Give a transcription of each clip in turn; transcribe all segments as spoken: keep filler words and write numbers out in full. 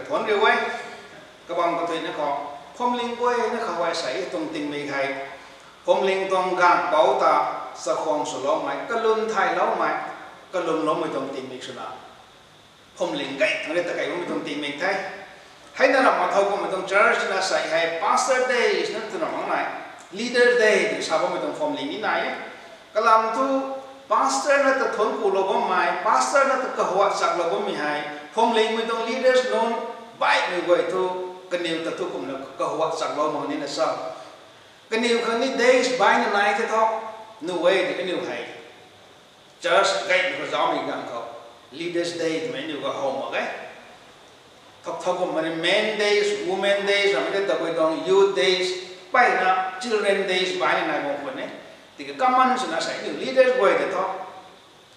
Thuanc riu e, kabang kathuina khou, phuamling guayna khou e sei tuang tingmik hei, phuamling tuang ganv pou ta, chakhwang swloumei, kalum thayloumei, kalumloumei tuang tingmik swna, phuamling gay thangc rui ta kei bammei tuang tingmik the. Heina ramh ma thow kummei tuang church na sei hei Pastor Days na twna makmei, Leaders Day twna sa bammei tuang phuamling ni nai e. Kalam thu, pastor na ta thuanc kulou bammei, pastor na ta kahuat chaklou bammei hei, phuamlingmei tuang leaders nunc baihmei guay thu, kaniw ta thu kumna kahuat chaklou mak nina sa. Kaniw khang ni days baina nai the thu, nu e di kaniw hei church gaymei khou zaumei ganv khou, Leaders Day twmei aniu khou how mak e. Thok thok kummei men days, women days, ramei tei tabui tuang youth days, mpeyna children days baina nai bam khwan e. Tiki common swna sei aniu leaders guay ta thu,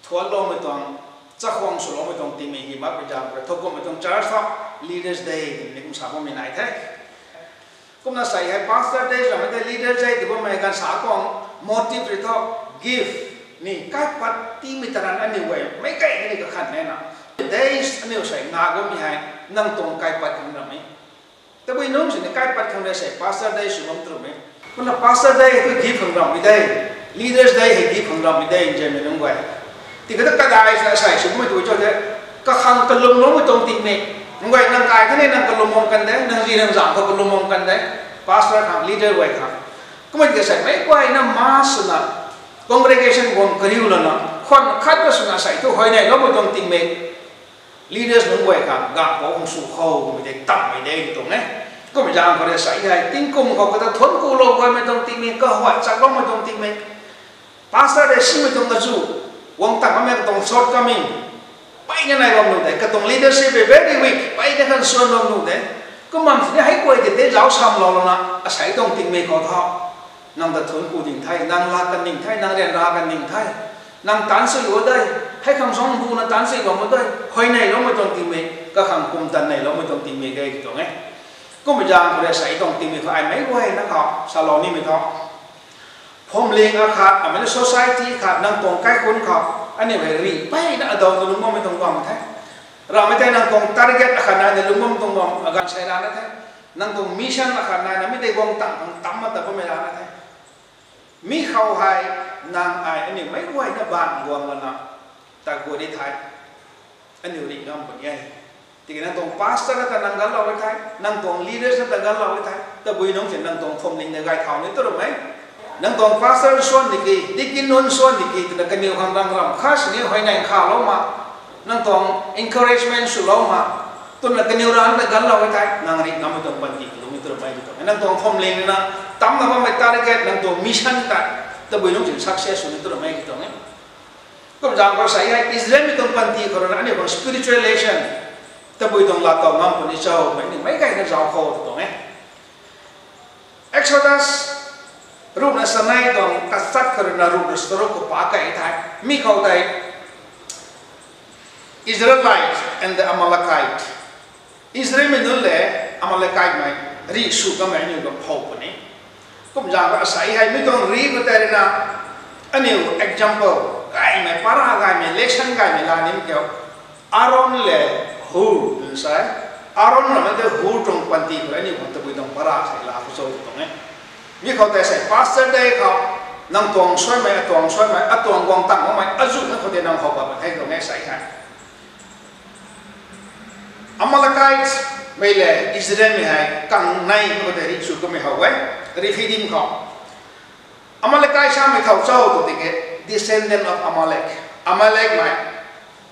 thuanloumei tuang, chakhwang swloumei tuang tingmik hi makpui zaeng khou rui thok kummei tuang church tho, Leaders Day twmei ni kum sa bammei nai the. Kumna sei hei Pastor Days ramei tei Leaders Day tw bammei ganv sa tuang motive rui thu, gift ni kaipat tiimei taran aniu guay meic gay ni kakhan nena, days aniu sei nga bammei hei, nang tuang kaipat khang ramei. Tabui nungc sini kaipat khang rui sei Pastor Day sw bam twmei. Kumna Pastor Day hei tu gift khang ramei de, Leaders Day hei gift khang ramei de nzianmei nunc guay. Tiki ta kadai sa sei sw bammei tu cho de, kakhang kalumloumei tuang tingmik. Nunc guay nang kai kani nang kalum bam kan de, nang zi nang zam khou kalum bam kan de, pastor khang, leader guay khang. Kumna tiki sei meic guayna mass swna, congregation guang kariu lana, khwan khat ta swna sei thu huayneyloumei tuang tingmik. Leaders nunc guay khang ganv pou khang sw khou kummei tei tammei de tw tuang e. Kummei zaeng khou rui sei hei tingkum khou kata thuanc kulou guaymei tuang tingmik, kahuat chakloumei tuang tingmik. Pastor tei simei tuang azuh, guang tang bammei katuang shortcoming, mpeyna nai bam nu de, katuang leadership hei very weak, mpeyna kan suan bam nu de. Kum bam sini hei guay tei tei zauc samlou lana, asei tuang tingmik khou thu, nang ta thuanc ku ding the, nang laa kan ding the, nang ryanra kan ding the, nang taanc sui o de, hei khang suang buna taanc sui bam o de, huayneyloumei tuang tingmik, kakhang kumtan neyloumei tuang tingmik de tw tuang e. Kummei zaeng khou rui sei tuang tingmik khou ai meic guayna khou salou nimei thu, phuamling akhat, amei na society khat, nang tuang kaikhunc khou, aniu hei rih mpeyna adaw na lungc bammei tuang bam the. Ramei tei nang tuang target akhat nai na lungc bam tuang bam, aganv sei rana the. Nang tuang mission akhat nai na mi tei guang tang khang tam ma ta bammei rana the. Mi khou hei, nang ai aniu meic guayna baanv guang lana, ta guay ni the, aniu rih ngam puni e. Tiki nang tuang pastor na ta nang ganlou e the, nang tuang leaders na ta ganlou e the, tabui nungc si nang tuang phuamling na gay thau ni tw ram e. Nang tuang pastor suan tiki, deacon nunc suan tiki twna kaniw khang rang ram kha sini huayney khalou ma, nang tuang encouragement swlou ma, twna kaniw rang ta ganlou e the, nang rih ngammei tuang panty kalung ni tw ram e tw tuang e. Nang tuang phuamling na, tamna bammei target, nang tuang mission ta, tabui nungc si success sw ni tw ram e tw tuang e. Kum zaeng khou sei hei Israelmei tuang panty khou rui na aniu khang spiritual lesson, tabui tuang laatow ngam puni cho, mei ni meic gayna zauc khou tw tuang e. Exodus ruhna sanei tuang kachat khou rui na ruhna charuk khou pa kei the. Mi khou tei Israelite and the Amalekite. Israelmei nunc le Amalekitemei rih sw kamei aniu tuang how puni. Kum zaeng khou asei hei mi tuang rih khou tei rui na aniu example gaymei, para gaymei, lesson gaymei la nim kiu. Aaron le Hur twna sa e. Aaron ramei tei Hur tuang panty khou aniu khang tabui tuang para sei la khou cho tw tuang e. Mi khou tei sei pastor tei khou, nang tuang suaimei, atuang suaimei, atuang guang tang makmei azuh na khou tei nang how pat pat the tuang e sei hei. Amalekite mei le Israelmei hei kangnei khou tei rih sw kamei how e, Rephidim khou. Amalekite samei thow cho tw tiki, descendant of Amalek. Amalekmei,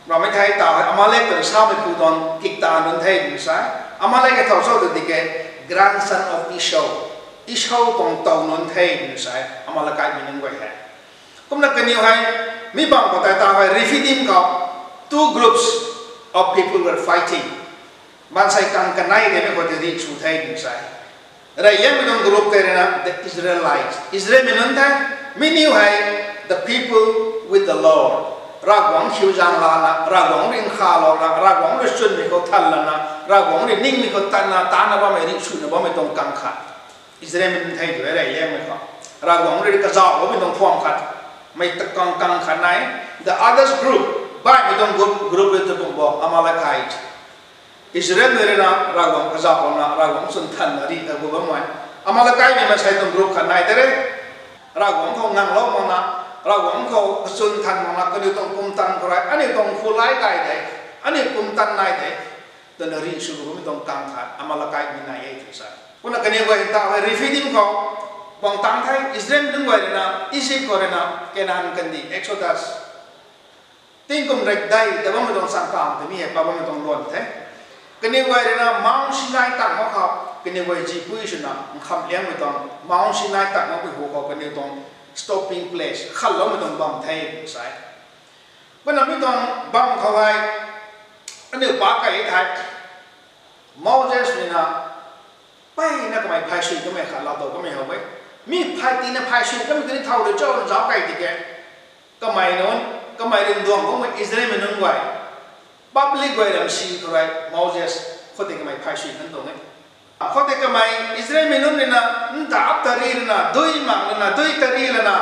ramei thei taw hei Amalek twna sameipu tuang kikta nunc the twna sa e. Amalek hei thow cho tw tiki, grandson of Esau. Esau tuang tow nunc the twna sa e, Amalekitemei nunc guay hei. Kumna kaniw hei, mi bam khou tei taw hei Rephidim khou, two groups of people were fighting. Maansei kang kanei de mei khou tei rih sw the twna sa e. Reyliangmei tuang group tei rui na the Israelites, Israelmei nunc the, mi niw hei the people with the Lord. Ravguangc khiu zaeng lana, Ravguangc rui nkhavlouna, Ravguangc rui chwnmei khou than lana, Ravguangc rui ningmei khou tatna, tatna bammei rih swna bammei tuang kang khat. Israelmei nunc thei tu e reyliangmei khou, Ravguangc rui kazauhloumei tuang phuam khat, mei ta kang kang khat nai. The others group, baihmei tuang group, group rui tu kum bo Amalekite. Israel mei rui na Ravguangc kazauhlouna Ravguangc chwn thanna rih ta gu bammei, Amalekmei maansei tuang group khat nai te re. Ravguangc khou nganglou makna, Ravguangc khou kachwn than makna kaniw tuang pumtan khou rui aniu tuang khulai gay de, aniu pumtan nai de, twna rih sw gu bammei tuang kang khat Amalekmei nai e tw sa. Kumna kaniw guay ta hei Rephidim khou guang tang the, Israelmei nunc guay rui na Egypt khou rui na Canaan kandih, Exodus, tingkum rekdai ta bammei tuang changkang tei mi hei pa bammei tuang luan the. Kaniw guay rui na Mount Sinai tang mak khou, kaniw guay zipui swna nkhamh liangmei tuang Mount Sinai tang makpui hu khou kaniw tuang stopping place khatloumei tuang bam the tw sa e. Kumna mi tuang bam khou hei aniu pa key thei, Moses rui na mpeyna kamei phay sui kamei khat laatow kamei how e. Mi phay tina phay sui kamei kani thow rui cho nzauc key tiki, kamei nunc, kamei rui nduang kummei Israelmei nunc guay, public guay ram si khou rui Moses khoutei kamei phay sui kan tuang e. Khoutei kamei Israelmei nunc rui na ndap tari lana, dui mak lana, dui tari lana,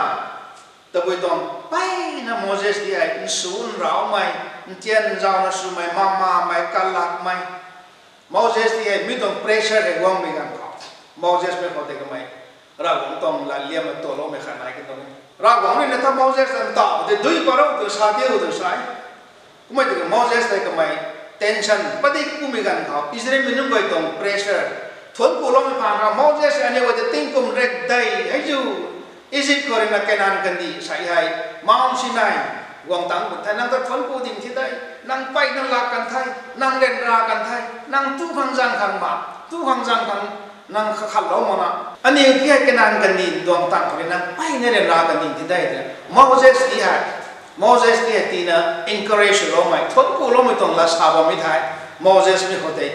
tabui tuang mpeyna Moses ti hei nsu nraumei, ntian nzauna swmei, mamamei, kalakmei, Moses ti hei mi tuang pressure hei guangmei ganv khou, Moses mei khoutei kamei Ravguangc tuang latliammei tualoumei khat nai kan tuang e. Ravguangc rui na ta Moses ta ntauh tei dui parou tw sa tiu tw sa e. Kummei tiki Moses tei kamei tension padik kummei ganv khou Israelmei nunc guay tuang pressure thuanc kuloumei phaan khou Moses aniu guay ta tingkum rekdai hei zu Egypt khou rui na Canaan kandih sa hei Mount Sinai guang tang kan the, nang ta thuanc ku ding thi de, nang mpeyna lak kan the, nang ryanra kan the, nang tu khang zang khang ma, tu khang zang khang nang khatlou makna, aniu ti hei Canaan kandih duang tang khou rui nang mpeyna ryanra kan ding thi de twna Moses ti hei, Moses ti hei tina encourage loumei, thuanc kuloumei tuang lat sa bammei thei, Moses mei khoutei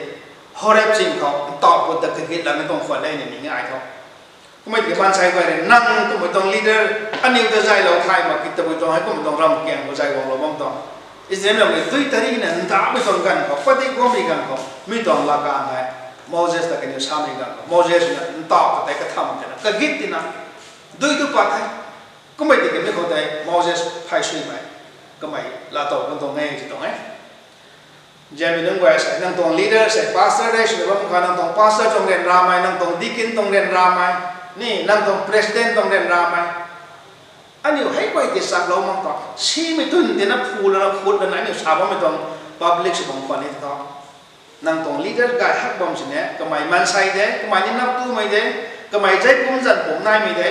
Horeb ching khou ntauh put ta kagit lana tuang khwan e ni ning ai tho. Kummei tiki maansei guay rui nang kummei tuang leader, aniu ta zaylou thay mak ki tabui tuang hei kummei tuang ramkiang khou zay guanglou bam tuang. Israel ram rui dui tari na ndapmei tuang ganv khou, padik guangmei ganv khou, mi tuang laa kan hei Moses ta kaniw samei ganv khou Moses na ntauh ta tei katham tina kagit tina dui tu pat the. Kummei tiki mi khoutei Moses phay suimei kamei laatow kan tuang e ti tuang e. Nzianmei nunc guay sei, nang tuang leader sei, pastor de sw bam kha, nang tuang pastor tuang ryanramei, nang tuang deacon tuang ryanramei, ni nang tuang president tuang ryanramei, aniu hei guay ti chaklou mak ta, simei tun tina phu lana khut lana aniu sa bammei tuang public sw bam khwan e tho. Nang tuang leader gay hak bam sini kamei maansei de, kamei ni nap tumei de, kamei zai kum zan pum naimei de,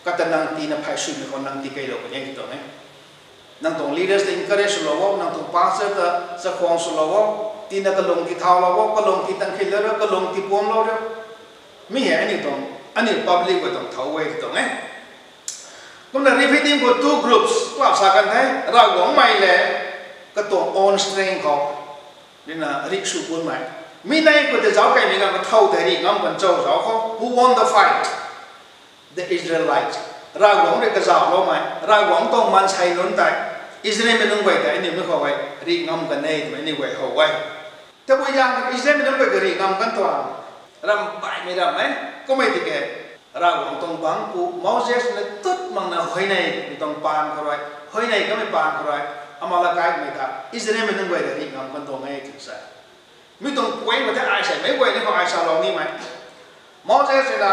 kata nang tina phay suimei khou nang ti keylou puni e ti tuang e. Nang tuang leaders ta encourage swlou o, nang tuang pastor ta chakhwang swlou o, tina kalung ti thaulou o, kalung ti tangkhinlou ro, kalung ti puamlou ro. Mi hei aniu tuang, aniu public guay tuang thau e ti tuang e. Kumna Rephidim khou two groups club sa kan the, Ravguangc mei le, katuang own strength khou rina rih sw kunmei. Mi nei khou tei zauc keymei ganv khou thow tei rih ngam kan cho zauc khou, who won the fight? The Israelites. Ravguangc rui kazauhloumei, Ravguangc tuang maansei nunc tei, Israelmei nunc guay tei aniu mei khou hei rih ngam kan e twmei aniu guay how e. Tabui zaeng Israelmei nunc guay ta rih ngam kan tuang, ram baihmei ram e. Kummei tiki Ravguangc tuang bangc pu Moses na tut makna huayney mi tuang paan khou rui, huayney kamei paan khou rui, Amalekmei ta Israelmei nunc guay ta rih ngam kan tuang e tw sa. Mi tuang point khou tei ai sei, meic guay ni khou ai salou nimei, Moses rui na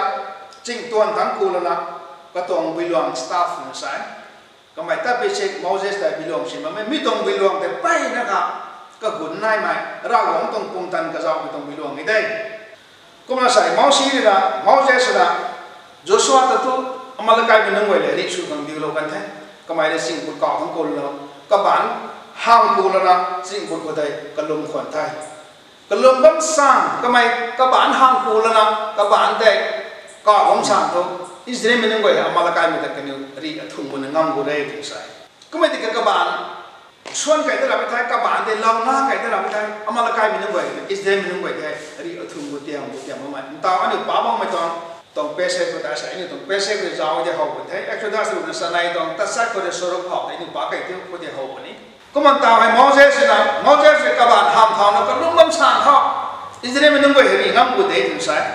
chingtuan thangc ku lana, katuang builuang staff na sa e. Kamei tat pei si Moses tei builuang si makmei, mi tuang builuang tei mpeyna kha kagun naimei, Ravguangc tuang pumtan kazauhmei tuang builuang e de. Kumna sei Moses rui na, Moses rui na, Joshua ta tu, Amalekmei nunc guay le rih sw khang diulou kan the. Kamei le chingput kauh thangc ku lana, kabaanc hang ku lana chingput khou tei kalum khwan the. Kalum bam sang, kamei kabaanc hang ku lana, kabaanc tei kauh bam sang thu, Israelmei nunc guay Amalekmei ta kaniw rih athung guna ngam gu re tw sa e. Kummei tiki kabaanc suan kei ta rap e thei, kabaanc tei louna kei ta rap e thei, Amalekmei nunc guay, Israelmei nunc guay tei rih athung gu tiam gu tiam bammei. Ntaw aniu pa bammei tuang, tuang passage khou ta sei, aniu tuang passage khou zauc de how kan the, Exodus rui na sanei tuang, tatsat khou rui charuk phau tei aniu pa kei tiu khou de how puni. Kumna ntaw hei Moses na, Moses rui kabaanc ham thauna kalum bam sang khou, Israelmei nunc guay hei rih ngam gu de tw sa e.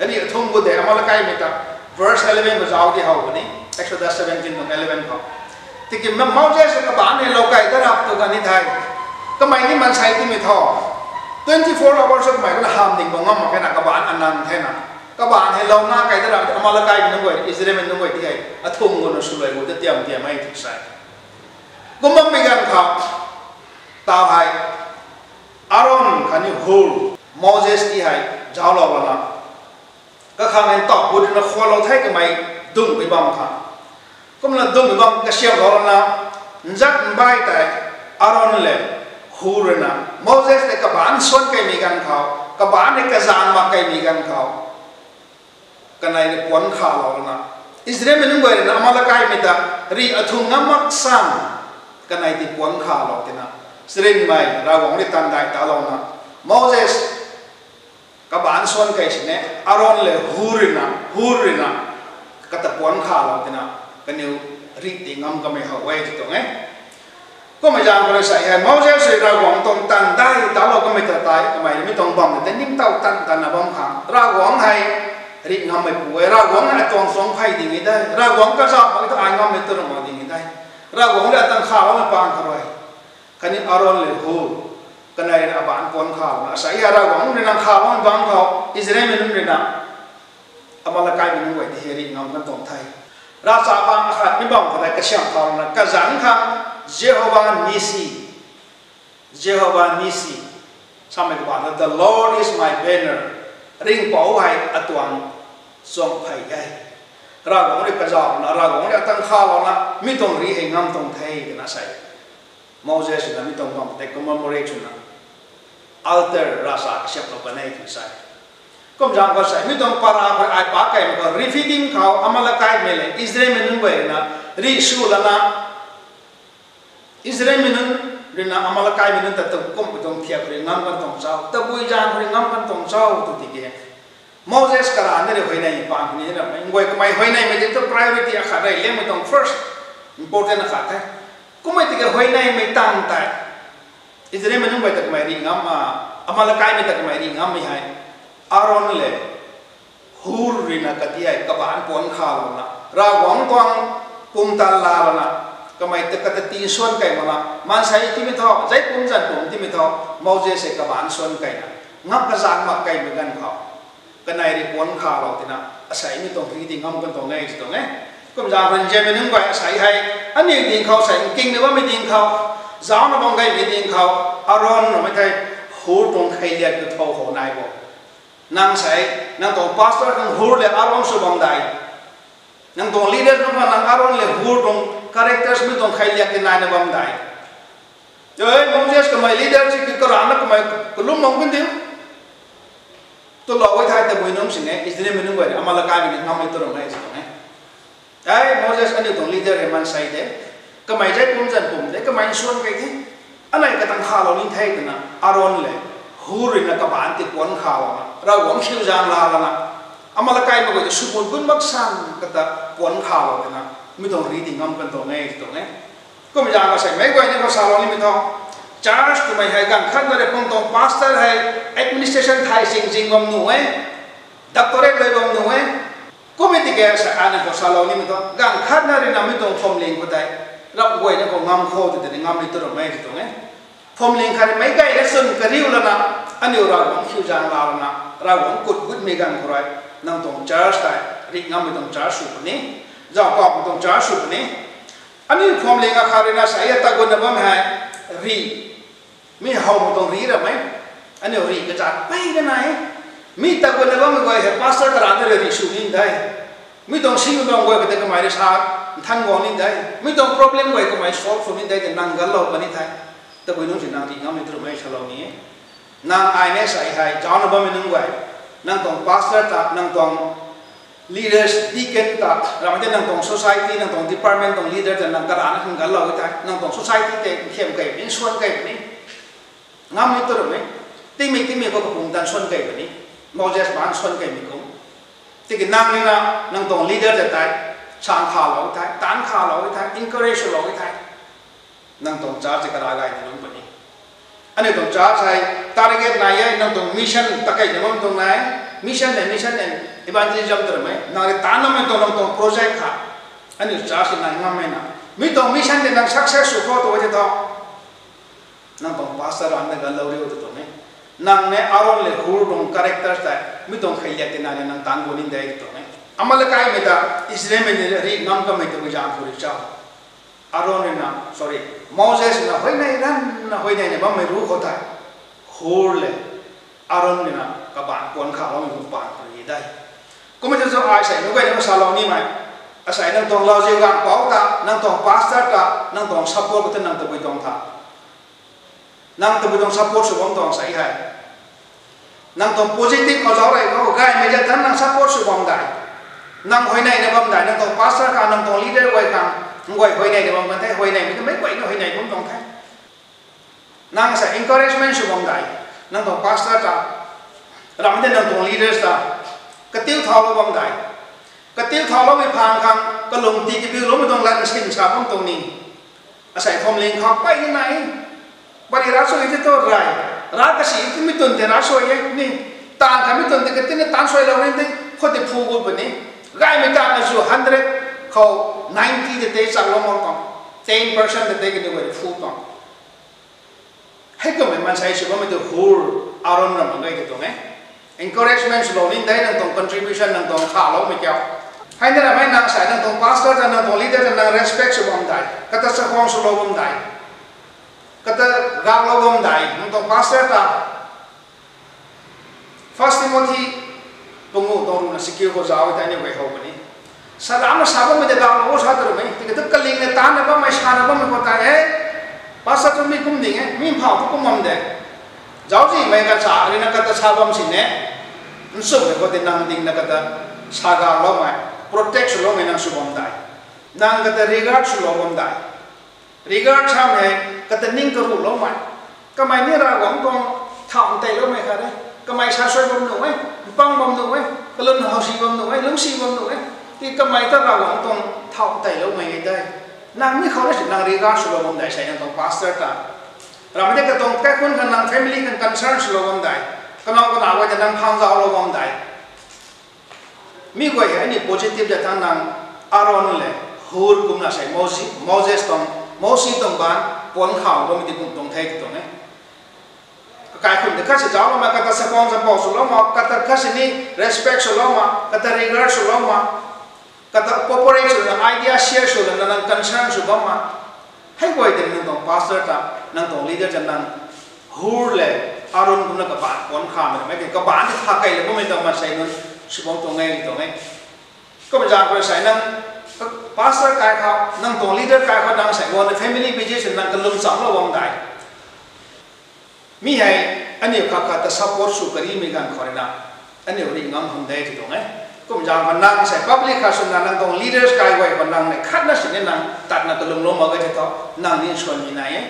Rih athung gu de Amalekmei ta. Verse eleven khou zauc de how puni, Exodus seventeen tuang eleven khou. Tiki Moses rui kabaanc hei lou kei ta rap tu kan ni thei, kamei ni maansei twmei tho. Twenty four hours kamei kana ham ding bam ngam mak khe na, kabaanc anang the na. Kabaanc hei louna kai da ra, Amalekai nunc guay, Israel nunc guay ti hei athung guna swluai gu ta tiam tiam e ti sa. Kum bammei ganv khou, tau hei, Aaron khatni Hur, Moses ti hei zauclou lana, kakhang hei ntaw hu rui na khualou the kamei dungmei bam khang. Kumna dungmei bam kasiamhlou lana, nzat mbai tei Aaron le Hur rui na, Moses tei kabaanc suan kaimei ganv khou, kabaanc rui kazanc mak kaimei ganv khou, kanei rui puanc khalou lana, Israelmei nunc guay rui na Amalekaimei ta rih athung ngam mak san, kanei ti puanc khalou tina, charynmei Ravguangc rui tandai talouna, Moses kabaanc suan kai sini, Aaron le Hur rui na, Hur rui na, kata puanc khalou tina, kaniw rih ti ngam kamei how e ti tuang e. Kummei zaeng khou rui sa hei Moses rui Ravguangc tuang tandai talou kamei ta tei, kamei rui mi tuang bam tei ningtow tan tanna bam khang. Ravguangc hei rih ngammeipu e, Ravguangc hei atuang suang phey ding e de, Ravguangc kazauh mak ta ai ngammei tu ram mak ding e de. Ravguangc rui atang khaloumei paan khou rui, khatni Aaron le Hur, kanei rui abaanc puanc khalouna, sa hei Ravguangc rui nang khaloumei bam khou, Israelmei nunc rui na, Amalekaimei nunc guay ti hei rih ngam kan tuang the. Ravchapang akhat mi bam khou tei kasiamh thau na, kazanc khang Jehovah Nissi, Jehovah Nissi, samei kabaanc ta, The Lord is my banner, ringhpouc hei atuang suang phey e. Ravguangc rui kazauh na, Ravguangc rui atang khalouna, mi tuang rih hei ngam tuang the twna sa e. Moses na mi tuang bam tei commemorate swna, altar ravcha kasiamhlou kan e tw sa e. Kum zaeng khou sa e, mi tuang para khou ai pac kaimei khou, Rephidim khou Amalekaimei le Israelmei nunc guay na rih sw lana, Israelmei nunc rui na Amalekaimei nunc ta tu kumhmei tuang thiak rui ngam kan tuang cho, tabui zaeng khou rui ngam kan tuang cho tw tiki, Moses karana rui huayney paan khou ni ramei guay kamei huayneymei di tu priority akhat rey liangmei tuang first important akhat the. Kummei tiki huayneymei tang tei Israelmei nunc guay ta kamei rih ngam, Amalekaimei ta kamei rih ngammei hei Aaron le Hur rui na kati hei kabaanc puanc khalouna, Ravguangc tuang pumtan laa lana, kamei ta kata ti suan kai makna, maansei timei thu, zei pumc zanc pumc timei thu, Moses hei kabaanc suan kaina, ngam kazanc mak kaimei ganv khou, kanei rui puanc khalou tina, asei mi tuang rih ti ngam kan tuang e ti tuang e. Kum zaeng khou rui Israelmei nunc guay asei hei, aniu ding khou sei, nkingna bammei ding khou, zaucna bam gaymei ding khou, Aaron namei thei, Hur tuang kheiliak tu thow khou nai bo. Nang sei, nang tuang pastor khang Hur le Aaron sw bam dai. Nang tuang leader nunc khang nang Aaron le Hur tuang characters mi tuang kheiliak ti naina bam dai. Ei, Moses kamei leader si ki karana kamei kalum mang kan diu. Twlou e thei tabui nungc sini, Israelmei nunc guay rui Amalekaimei ni ngammei tu ram e si tuang e. Ei, Moses aniu tuang leader hei maansei de. Kamei zei pumc zanc pumc de, kamei nsuan kei the. Anei katang khalou ni the twna, Aaron le Hur rui na kabaanc ti puanc khalouna, Ravguangc khiuzaeng laa lana, Amalekaimei guay ta sw bun bun mak san kata puanc khalou twna, mi tuang rih ti ngam kan tuang e ti tuang e. Kummei zaeng khou sei meic guay ni khou salou nimei thu, church twmei hei ganv khatna rui pung tuang pastor hei administration thay sing zing bam nuh e, doctorate lui bam nuh e. Kummei tiki sei aniu khou salou nimei thu, ganv khatna rui na mi tuang phuamling khou tei, rap guayna khou ngam khou tw tei ni ngammei tu ram e ti tuang e. Phuamling khat meic gayna chwn kariu lana, aniu Ravguangc khiuzaeng laa lana, Ravguangc kut gutmei ganv khou rui, nang tuang church tei, rih ngammei tuang church sw puni, zauc kawmei tuang church sw puni. Aniu phuamling akhat rui na sei a tagunna bam hei, rih, mi howmei tuang rih ramei. Aniu rih kazat peyna nai e. Mi tagunna bammei guay hei pastor karana rui rih sw ni de. Mi tuang simei bam guay kata kamei rui sa nthan guang ni de. Mi tuang problem guay kamei solve sw ni de, nang ganlou puni the. Tabui nungc si nang rih ngammei tu ram e salou ni e. Nang ai ni sei hei zaucna bammei nunc guay, nang tuang pastor ta, nang tuang leaders, deacon ta, ramei tei nang tuang society, nang tuang department tuang leader ta nang karana khang ganlou e thei, nang tuang society tei nkhiam kei puni, nsuan kei puni. Ngammei tu ram e. Tingmei tingmei khou kapumtan nsuan kei puni. Moses baanc nsuan keimei kum. Tiki nang ni na, nang tuang leader ta tei, sang khalou e thei, taanc khalou e thei, encourage lou e thei, nang tuang church tei kara gay ni lungc puni. Aniu tuang church hei target nai e, nang tuang mission takeina bam tuang nai. Mission le mission and evangelism tu ram e. Nang rui taanc namei tuang nang tuang project kha, aniu church tei nai ngammei na, mi tuang mission tei nang success sw khou tu e tei thu, nang tuang pastor rana ganlou riu tu tuang e. Nang ni Aaron le Hur tuang character tei mi tuang kheiliak tina ni nang taanc guang ni de tuang e. Ama le kaimei ta Israelmei ni ri ngam kamei tabui zaeng khou ri cha. Aaron rui na, sorry, Moses na huayney ranna huayney na bammei ruc khou tei, Hur le Aaron rui na kabaanc puan khaloumei kum paan khou ri de. Kummei ta cho ai sei nu gay na salou nimei. Asei nang tuang lauziu gaengpouc ta, nang tuang pastor ta, nang tuang support khou ta nang tabui tuang tha. Nang tabui tuang support sw bam tuang sei hei. Nang tuang positive khou zauc rey khou gaymei zat than nang support sw bam dai. Nang huayney na bam dai, nang tuang pastor khang, nang tuang leader guay khang, nang guay huayney na bam kan the, huayneymei ta meic guayna huayney bam tuang the. Nang sa encouragement sw bam dai, nang tuang pastor ta, ramh tei nang tuang leaders ta, katiu thaulou bam dai. Katiu thauloumei phaan khang kalung tii kabiuloumei tuang lat sin sa bam tuang ni. Asei phwamling khou pey ni nai. Pari ravsuai tei tu rey, rav kasi tei mi twn tei ravsuai e ni. Taanv khatmei twn tei katina taanc suailou ni tei khou tei phu gut puni. Gaymei taanv na zu hundred khou ninety tei tei chaklou mak tuang, ten percent tei tei kaniw guay phu tuang. Heikummei maansei sw bammei tu Hur, Aaron ram mak ge tei tuang e. Encouragement swlou ni de, nang tuang contribution, nang tuang thaloumei kiu. Hei na ramei nang sei nang tuang pastor ta, nang tuang leader ta nang respect sw bam dai, kata chakhwang swlou bam dai, kata gaklou bam dai, nang tuang pastor ta. First Timothy panguh tuang ruhna sikiu khou zauc tei aniu guay how puni. Sa lamna sa bammei ta gaklou sa ta rumei, tiki tu kalingna taanna bammei, sana bammei khou tei e. Pastor tu mi kum ding e, mi phau tu kum bam de. Zauczihmei kata sa rui na kata sa bam sini, nchumhmei khou tei nang dingna kata sa gakloumei, protect swloumei nang sw bam dai. Nang kata regard swlou bam dai. Regard samei hei kata ning karuhloumei. Kamei ni Ravguangc tuang thau nteyloumei khat e. Kamei sa suai bam nuh e, mpang bam nuh e, kalun howsi bam nuh e, lungcsi bam nuh e. Ti kamei ta Ravguangc tuang thau nteyloumei e de. Nang mi khou na si nang regard swlou bam dai sei nang tuang pastor ta. Ramei tei katuang kaikhunc khang nang family khang concern swlou bam dai. Kanow kanac guay ta nang phang zauclou bam dai. Mi guay hei aniu positive zat thangc nang Aaron le Hur kumna sei Moses, Moses tuang, Moses tuang baanc puan khou bammei ti kum tuang the ti tuang e. Kaikhunc tei khat si zauclou mak, kata chakhwang champou swlou mak, kata khat sini respect swlou mak, kata regard swlou mak, kata cooperate swna idea share swna nang concern sw bam mak. Hei guay tei nang tuang pastor ta, nang tuang leader ta nang Hur le Aaron kumna kabaanc puan khamei mei tei kabaanc tei tha kei le bammei tuang maansei nunc sw bam tuang e tuang e. Kum zaeng khou sei nang pastor kai khou, nang tuang leader kai khou nang sei guangna family business nang kalum chamclou bam dai. Mi hei aniu khat khat ta support sw karimei ganv khou rui na, aniu ri ngam hum de ti tuang e. Kum zaeng khou nang sei public khat swna nang tuang leaders kai guay khou nang nei khatna sini nang tatna kalumlou mak ge ti thu, nang ni nsuanmei nai e.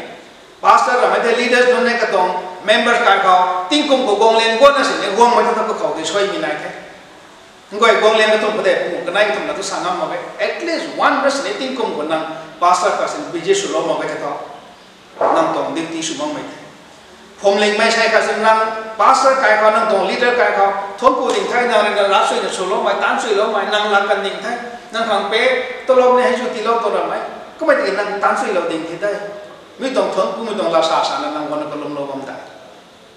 Pastor ramei tei leaders nunc nei katuang members kai khou tingkum khou guangliang guanna sini guangmei ti thu kakhou tei suaimei nai the. Nguay guangliang kathumh padeih panguh kanei kathumh na tu sa ngam mak e. At least one person ni tingkum khou nang pastor khat sini busy swlou mak ge ti thu, nang tuang duty sw makmei the. Phwamlingmei sei khat sini nang pastor kai khou, nang tuang leader kai khou thuanc ku ding the, nang rui na ravsuaina swloumei, taanchuiloumei, nang lat kan ding the. Nang khang pe, talou ni hei zu tiilou tu ramei, kummei tiki nang taanchuilou ding the tei, mi tuang thuanc ku, mi tuang lat sa sana nang guangna kalumlou bam tei.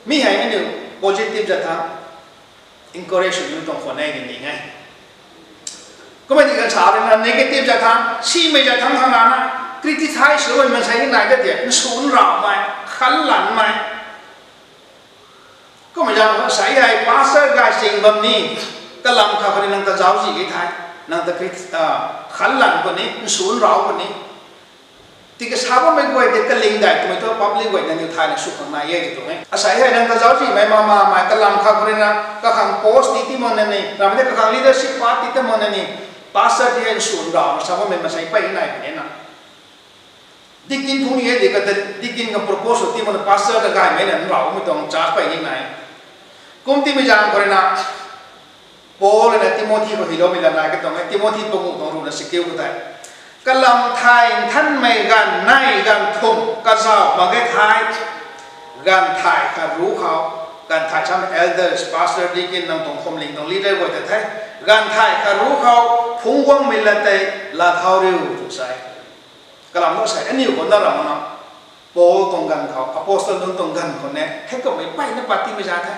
Mi hei aniu positive zat thangc encourage sw ni tuang khwan e ni ning e. Kummei tiki ganv sa rui na negative zat thangc, simei zat thangc khang na na criticize swmei maansei ni nai ta ti, nsu nraumei, khanlanmei. Kummei zaeng khou sei hei pastor gay ching bam ni, kalam khat khou ni nang ta zauczih e thei, nang ta crit-, khanlan puni, nsu nrau puni. Tiki sa bammei guay tei kaling dai twmei thu public guay nangniw thayna sw khang nai e ti tuang e. Asei hei nang ta zauczihmei mama mei kalam khat khou rui na, kakhang post ti ti mak na ni, ramei tei kakhang leadership part ti ti mak na ni, pastor ti hei nsu nrauna sa bammei maansei pey nai puni na. Deacon phung ni e di kata deacon khang propose ti mak na pastor ta gaymei na nraumei tuang church pey ni nai. Kum timei zaeng khou rui na, Paul na Timothy khou hyloumei lat nai katuang e, Timothy panguh tuang ruhna sikiu khou tei, kalam thay nthanmei ganv nei ganv thumh kazauh mak ge thei, ganv thay khat ruc khou, ganv thay sam elders, pastor, deacon, nang tuang phwamling tuang leader guay ta the, ganv thay khat ruc khou phungc guangmei lat tei laa thau riu tw sa e. Kalam thu sei aniu khou na ram na, Paul tuang ganv khou, apostle nunc tuang ganv khou ne, hei kummei mpeyna pat timei za the.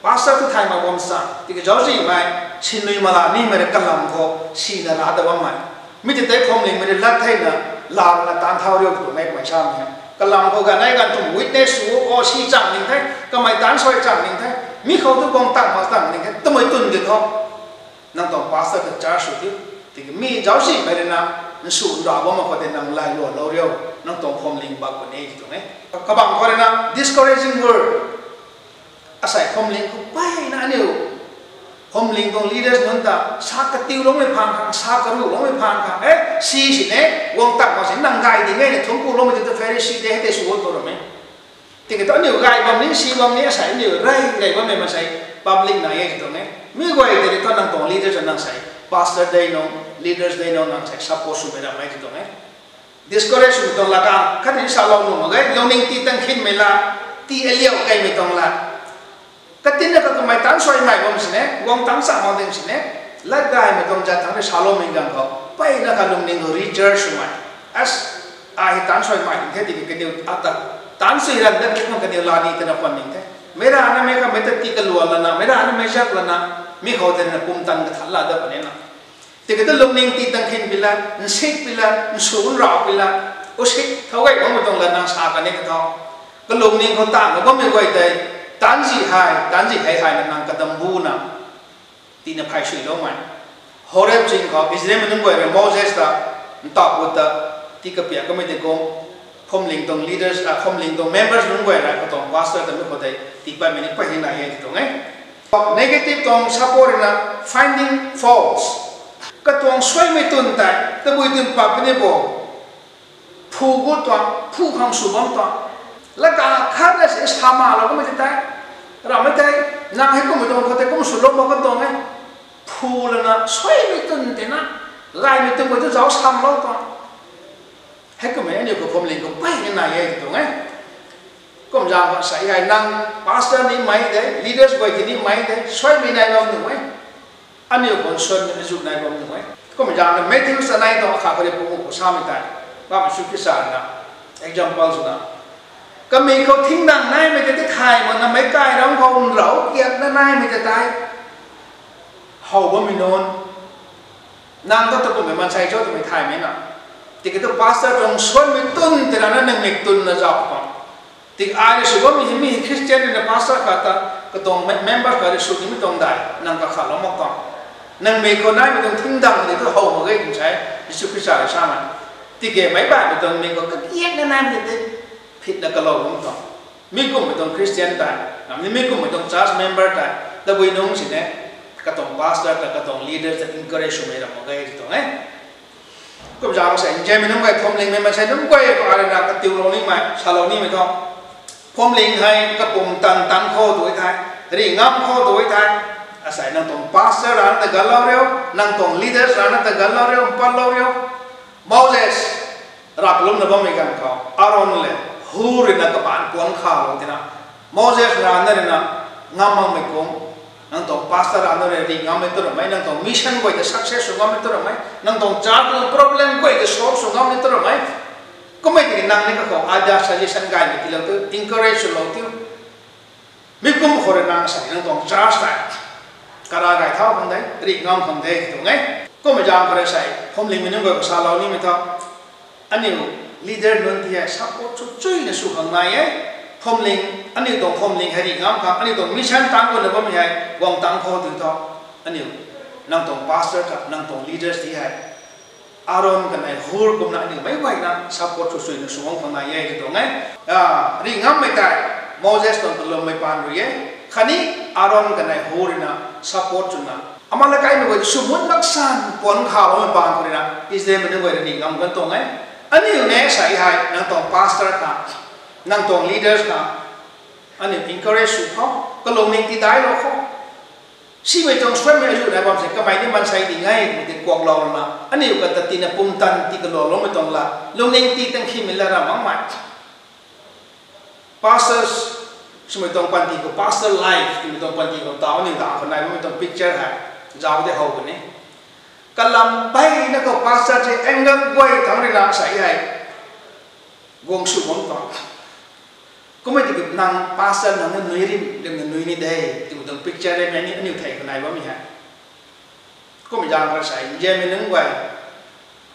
Pastor tu thay mak bam sa, tiki zauczihmei, sinui mala nimei rui kalam khou sina ra ta bammei. Mi ti tei phwamlingmei rui lat theina, lana taanc thau riu twmei kummei samei hei. Kalam khou ganv nei ganv tuang witness sw o, si chang ning the, kamei taanc suai chang ning the, mi khou tu guang tang mak tang ning the, twmei twn di tho. Nang tuang pastor ta charge sw tiu. Tiki mi zauczihmei rui na, nsu nra bam mak khou tei nang lay luan lou riu, nang tuang phwamling bak puni e ti tuang e. Kabang khou rui na, discouraging word. Asei phwamling khou mpeyna aniu phwamling tuang leaders nunc ta, sa katiuloumei phaan khang, sa karuhloumei phaan khang, e, si sini, guang tang mak sini nang gay ding e ni thungc kuloumei ti tu Pharisee de hei tei sw o tu ram e. Tiki tu aniu gay bam ni, si bam ni, asei aniu rey rey bammei maansei public nai e ti tuang e. Mi guay tei ni thu nang tuang leaders nang sei, pastor dei nung, leaders dei nung nang sei support swmei ram e ti tuang e. Discourage swmei tuang lat kang, khatni salou nuh mak ge, lungning ti tang khinmei lat, ti aliau kaimei tuang lat. Katinna kha kamei taanc suaimei bam sini, guang tang sa mak ding sini, lat gaymei tuang zat thangc rui saloumei ganv khou, mpeyna kha lungning khou recharge swmei. As, ai hei taanc suaimei ning the tiki kaniw ata, taanc sui ran dat khang kaniw la ni twna khwan ning the. Meic ranamei kha mei ta ti kaluan lana, meic ranamei zak lana, mi khou tei na pumtan kathan la dat puni na. Tiki tu lungning ti tang khin pi la, nsik pi la, nsu nrau pi la, usik thau gay bammei tuang lat nang sa kan e ka thau. Kalungning khou tangna bammei guay tei, taanc zi hei, taanc zi hei hei na nang kadam bu na, tina phay suiloumei. Horeb zing khou Israelmei nunc guay rui Moses ta, ntauh khou ta, ti kapiak kamei tei kum, phwamling tuang leaders, a, phwamling tuang members nunc guay rui katuang pastor ta mi khou tei, ti patmei ni mpeyna nai e ti tuang e. Negative tuang support rui na, finding faults. Katuang suaimei twn tei, tabui twn pat puni bo. Phu gut tuang, phu khang sw bam tuang. Laka khat na si sa malou kamei ti tei. Ramei tei, nang hei kummei tuang khou tei kum swlou mak kan tuang e. Phu lana, suaimei twn tei na. Gaymei twn khou tu zauc samlou tuang. Hei kummei aniu khou phwamling khou mpeyna nai e ti tuang e. Kum zaeng khou sei hei nang pastor nimei de, leaders guay ti nimei de, suaimei nai bam nuh e. Aniu khou suan na zu nai bam nuh e. Kum zaeng na Matthew sa nai tuang akhat khou rui pu khou samei tei, Bam Jisu Khrista na example swna, kamei khou thingdang naimei tei ti thay mak na meic kai ram khou nrau kiakna naimei tei tei, how bammei nunc, nang ta ta kummei maansei cho twmei thaymei na. Tiki tu pastor tuang suanmei twn tei rana nang mik twn na zauc khang. Tiki ai rui sw bammei hei mi hei Christian rui na pastor khat ta, katuang me-, member khat rui sw nimei tuang dai, nang kakhatlou mak tuang. Nang mik khou naimei tuang thingdang ni tu how mak ge twna sa e, Jisu Khrista rui samei. Tiki meic baihmei tuang mik khou kakiakna naimei tei phitna kalou bam tuang. Mi kummei tuang Christian tei, namni mi kummei tuang church member tei, tabui nungc sini, katuang pastor ta, katuang leader ta encourage swmei ram mak ge ti tuang e. Kum zaeng sei, nzianmei nunc guay, phwamlingmei maansei nunc guay khou arui na katiulou nimei, salou nimei thu, phwamling hei kapumtan tan khou tu e thei, rih ngam khou tu e thei, asei nang tuang pastor rana ta ganlou riu, nang tuang leaders rana ta ganlou riu, mpatlou riu. Moses, raplumna bammei ganv khou, Aaron le, Hur rui na kabaanc puanc khalou tina, Moses rana rui na, ngam makmei kum, nang tuang pastor rana rui rih ngammei tu ramei, nang tuang mission guay ta success sw ngammei tu ramei, nang tuang church tuang problem guay ta solve sw ngammei tu ramei. Kummei tiki nang ni kakhou idea suggestion gaymei tiilou tu, encourage swlou tiu. Mi kum khou rui nang sei nang tuang church tei kara gay thau khang de, rih ngam khang de ti tuang e. Kummei zaeng khou rui sei, phwamlingmei nunc guay khou salou nimei thu, aniu leader nunc ti hei support chu chuina sw khang nai e. Phwamling, aniu tuang phwamling hei rih ngam khang, aniu tuang mission tangc guayna bammei hei guang tang khou tu thu, aniu, nang tuang pastor kha, nang tuang leaders ti hei Aaron kanei Hur kumna aniu meic guayna support sw chuina sw khang nai e ti tuang e. Rih ngammei tei Moses tuang kalummei paan rui e. Khatni Aaron kanei Hur rui na support swna, Amalekmei guay sw mut maksan puanc khaloumei paan khou rui na Israelmei nunc guay rui rih ngam kan tuang e. Aniu ni sei hei nang tuang pastor kha, nang tuang leaders kha, aniu encourage sw khou, kalungning tidailou khou, simei tuang suanmei azuh nai bam sei kamei ni maansei ding e twmei tei kuaklou lana, aniu kata tina pumtan ti kaluanloumei tuang la, lungning ti tang khimei la ram makmei. Pastors, swmei tuang panty khou pastor life twmei tuang panty khou taw aniu dang khou nai bammei tuang picture hei zauc de how puni. Kalam mpeyna khou pastor ti anger guay thangc rui na sei hei guang sw bam tuang. Kummei tiki nang pastor nang na nui rim, rimna nui ni de, twmei tuang picture rimei ni aniu thei kanei bammei hei. Kummei zaeng khou sei, nzianmei nunc guay,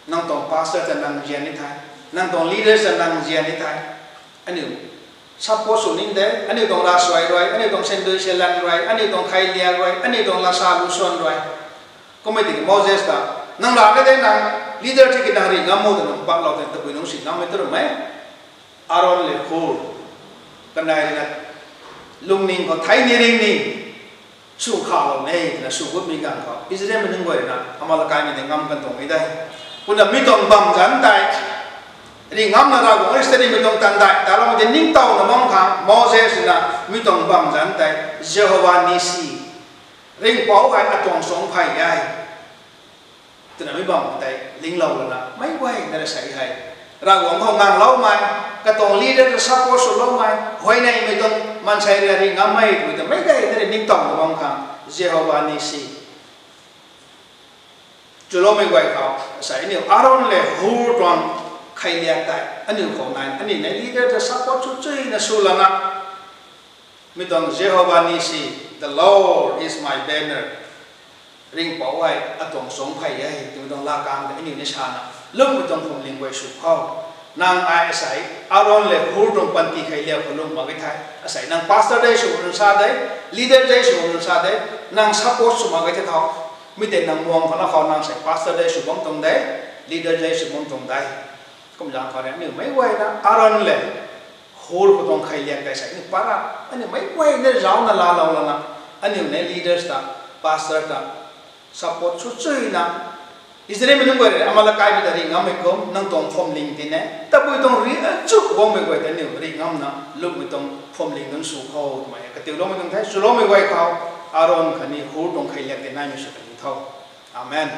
nang tuang pastor ta nang nzian ni the, nang tuang leaders ta nang nzian ni the. Aniu support sw ni de, aniu tuang ravsuai rui, aniu tuang sendui selan rui, aniu tuang khailiak rui, aniu tuang lasa lusuan rui. Kummei tiki Moses ta, nang ra ka de nang leader tiki nang ri ngam mo twna patlou tei tabui nungc si ngammei tu ruhmei. Aaron le Hur, kanei rui na lungning khou thei ni ring ni, sw khalou ne twna sw gutmei ganv khou Israelmei nunc guay rui na Amalekmei tei ngam kan tuang e de. Kumna mi tuang bam zanc tei, ri ngamna Ravguangc rui study mei tuang tan dai taloumei tei ningtowna bam khang Moses rui na mi tuang bam zanc tei, Jehova Nisi, ringhpouc hei atuang suangc phey e twna mi bam tei linglou lana meic guay na rui sei hei, Ravguangc khou ngangloumei, katuang leader ta support swloumei, huayneymei tuang maansei rui ri ngammei twmei ta meic guay na rui ningtowna bam khang Jehova Nisi. Chuloumei guay khou sei aniu Aaron le Hur tuang khailiak tei aniu khou nai, aniu nei leader ta support sw chuina sw lana, mi tuang Jehova Nisi, the Lord is my banner, ringhpouc hei atuang suangc phey e twmei tuang lakan tei aniu ni sana, lwmmei tuang phuamling guay sw khou. Nang ai asei Aaron le Hur tuang panty khailiak khou lwm mak e the. Asei nang pastor de sw nunc sa de, leader de sw nunc sa de, nang support sw mak e the thau. Mi tei nang muang khou na khou nang sei pastor de sw bam tuang de, leader de sw bam tuang de. Kum zaeng khou rui aniu meic guay na Aaron le Hur khou tuang khailiak tei sei aniu para, aniu meic guay na zauna laalou lana, aniu nei leaders ta, pastor ta support sw chuina, Israelmei nunc guay rui Amalekmei ta ri ngammei kum nang tuang phuamling ti ne, tabui tuang ri achu guangmei guay ta aniu ri ngamna lwmmei tuang phuamling nunc sw khou twmei katiuloumei tuang the. Chuloumei guay khou Aaron khatni Hur tuang khailiak tei naimei sw kan ni tho. Amen.